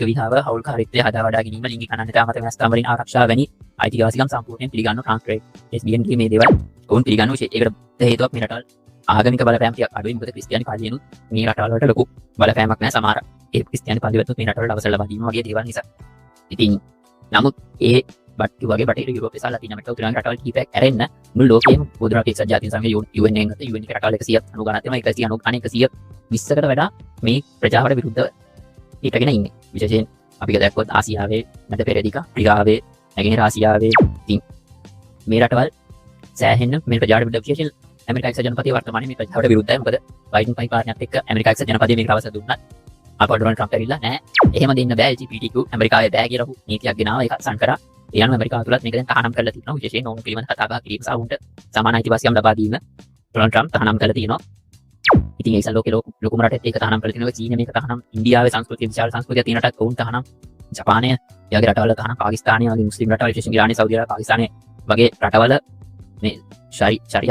විවාහ, හවුල්කාරීත්වය, හදා වඩා ගැනීම, ලිංගික අනන්‍යතා, මත වෙනස්කම් වලින් ආරක්ෂා වැනි අයිතිවාසිකම් සම්පූර්ණයෙන් පිළිගන්නු ට්‍රාන්ස්, ලෙස්බියන්, ගේ මේ දේවල් ඔවුන් පිළිගන්නු. ඒකට හේතුවක් මේ රටවල් ආගමික බලපෑම ටිකක් අඩුයි. මොකද ක්‍රිස්තියානි පල්ලියනුත් මේ රටවල් වලට ලොකු බලපෑමක් නැහැ. සමහර ඒ ක්‍රිස්තියානි පල්ලිවලුත් මේ රටවලට අවසර ලබා දීම වගේ දේවල් නිසා. ඉතින් නමුත් ඒ බට් වගේ බටහිර යුරෝපය සහ ලතින් ඇමරිකාව උතුරු රටවල් කිහිපයක් ඇරෙන්න මුළු ලෝකයේම පොදු රට එක්සත් ජාතීන් සංඝය, UN එකෙන් ගත්ත UN එකේ රටවල් 190 ගණනක් තියෙනවා. 190 අනේ 120කට වඩා මේ ප්‍රජාවට විරුද්ධව හිටගෙන ඉන්නේ. විශේෂයෙන් අපි දැක්කොත් ආසියාවේ, මැද පෙරදිග, අප්‍රිකාවේ, නැගෙනහිර ආසියාවේ, ඉතින් මේ රටවල් සෑහෙන්න මේ ප්‍රජාවට විරුද්ධ. විශේෂයෙන් ඇමරිකා එක්සත් ජනපදයේ වර්තමානයේ මේ ප්‍රජාවට විරුද්ධයි. මොකද බයිඩන් පරිපාලනයත් එක්ක ඇමරිකා එක්සත් ජනපදයේ මේකට අවසර දුන්නත් අප ඩොනල්ඩ් ට්‍රම්ප් ඇවිල්ලා නෑ, එහෙම දෙන්න බෑ, LGBTQ ඇමරිකාවේ බෑ කියලා ඔහු නීතියක් ගෙනාවා. ඒක අත්සන් කරා. ඒ අනුව ඇමරිකාව තුලත් මේක දැන් තහනම් කරලා තියෙනවා. විශේෂයෙන් ඔවුන් පිළිබඳ කතා බහ කිරීම සහ ඔවුන්ට සමාන අයිතිවාසිකම් ලබා දීම ඩොනල්ඩ් ට්‍රම්ප් තහනම් කරලා තියෙනවා. ඉතින් ඒ නිසා ලෝකේ ලොකුම රටෙත් ඒක තහනම් කරලා තියෙනවා. චීනය මේක තහනම්, ඉන්දියාවේ සංස්කෘතිය විශාල සංස්කෘතියක් තියෙන රටක්, ඔවුන් තහනම්, ජපානය ඒ වගේ රටවල් තහනම්, පාකිස්තානය වගේ මුස්ලිම් රටවල්, විශේෂයෙන් ඉරානය, සෞදි අරාබිය, පාකිස්තානය වගේ රටවල මේ ශරියා